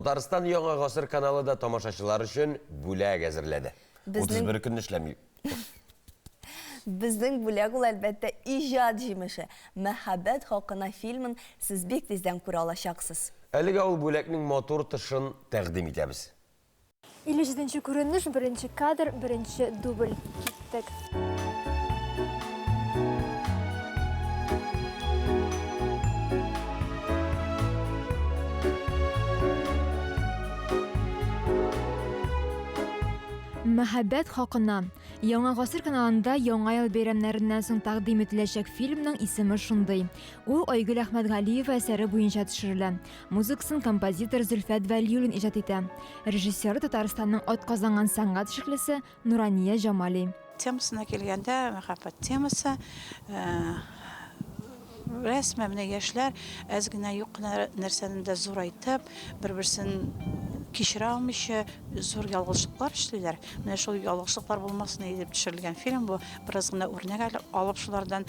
Татарстан Яңа гасыр каналы да тамашачылар өчен бүләк әзерләде. Безнең 31 көн эшләми. Безнең бүләк ул, әлбәттә, иҗат җимеше. Мәхәббәт хакына фильмын сез бик тиздән күрә алачаксыз. Әлегә ул бүләкнең матур тышын тәкъдим итәбез. 57 нче күренеш, беренче кадр, беренче дубль. Киттек. Мәхәббәт хакына. Яңа гасыр каналында Яңа ел бәйрәмнәреннән соң тәкъдим ителәчәк фильмның исеме шундый. Ул Айгөл Әхмәтгалиева әсәре буенча төшерелә. Музыкасын композитор Зөлфәт Вәлиуллин иҗат итә. Режиссеры Татарстанның атказанган сәнгать эшлеклесе Нурания Җамали. Темасына килгәндә, мәхәббәт темасы, рәсмән менә яшьләр әз генә юк кына нәрсәне дә зурайтып, бер-берсен кичерә алмыйча зур ялгышлыклар эшлиләр. Менә шул ялгышлыклар булмасын иде дип төшерелгән фильм бу. Бераз гына үрнәк алып шулардан,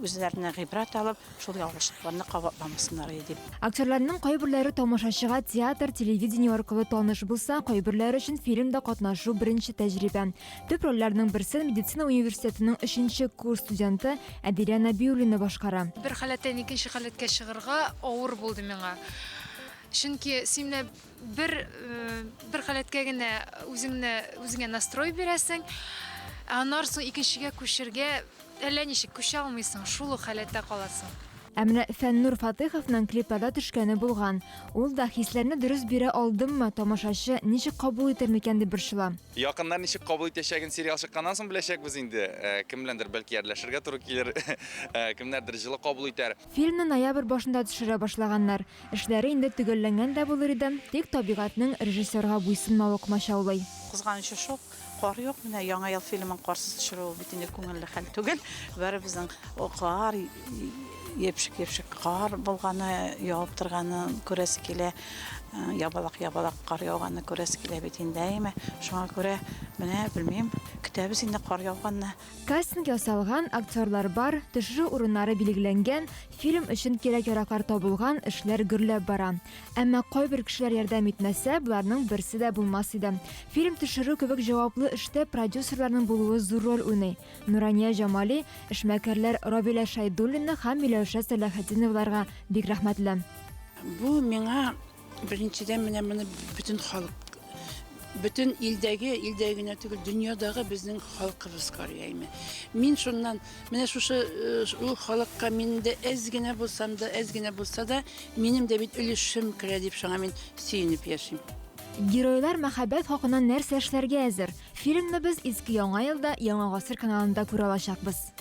үзләренә гыйбрәт алып, Шул ялгышлыкларны кабатламасыннар иде дип. Актерларның кайберләре тамашачыга театр, телевидение аркылы таныш булса, кайберләре өчен фильмда катнашу беренче тәҗрибә. Төп рольләрнең берсен медицина университетының өченче курс студенты Әдилә Нәбиуллина башкара. Бер халәттән икенче халәткә чыгарга авыр булды миңа. Чөнки син менә бер бер халәткә генә үзеңне үзеңә настрой бирәсең, ә аннары соң икенчегә күчергә Әллә ничек күчә алмыйсың, шул ук халәттә каласың. Ә менә Фәннур Фатыйховның клипларда төшкәне булган. Ул да хисләрне дөрес бирә алдыммы, тамашачы ничек кабул итер микән дип борчыла. Якыннар ничек кабул итәчәген сериал чыкканнан соң беләчәкбез инде. Кем беләндер бәлки әрләшергә туры килер, кемнәрдер җылы кабул итәр. Фильмны ноябрь башында төшерә башлаганнар. Эшләре инде төгәлләнгән дә булыр иде, тик табигатьнең режиссерга буйсынмавы комачаулый. Кызганычы шул, Кар юк, менә Яңа ел фильмын карсыз төшерү ул бит инде күңелле хәл түгел. Барыбызның кар, епшек-епшек кар булганы, явып торганы күрәсе килә. Ябалак-ябалак кар яуганны күрәсе килә бит инде, әйеме? Шуңа күрә, менә, белмим, көтәбез инде кар яуганны. Кастинг ясалган, актерлар бар, төшерү урыннары билгеләнгән, фильм өчен кирәк-яраклар табылган, эшләр гөрләп бара. Әмма кайбер кешеләр ярдәм итмәсә, боларның берсе дә булмас иде. Фильм төшерү кебек җаваплы эштә продюсерларның булуы зур роль уйный. Нурания Җамали, эшмәкәрләр Равилә Шәйдуллина һәм Миләүшә Сәләхетдиноваларга бик рәхмәтле. Бу миңа беренчедән менә моны бөтен халык, бөтен илдәге, илдәге генә түгел, дөньядагы безнең халкыбыз карый, әйме. Мин шуннан менә шушы ул халыкка мин дә әз генә булсам да, әз генә булса да, Минем дә бит өлешем керә дип шуңа мин сөенеп яшим. Геройлар мәхәббәт хакына нәрсә эшләргә әзер? Фильмны без Иске Яңа елда Яңа гасыр каналында күрә алачакбыз.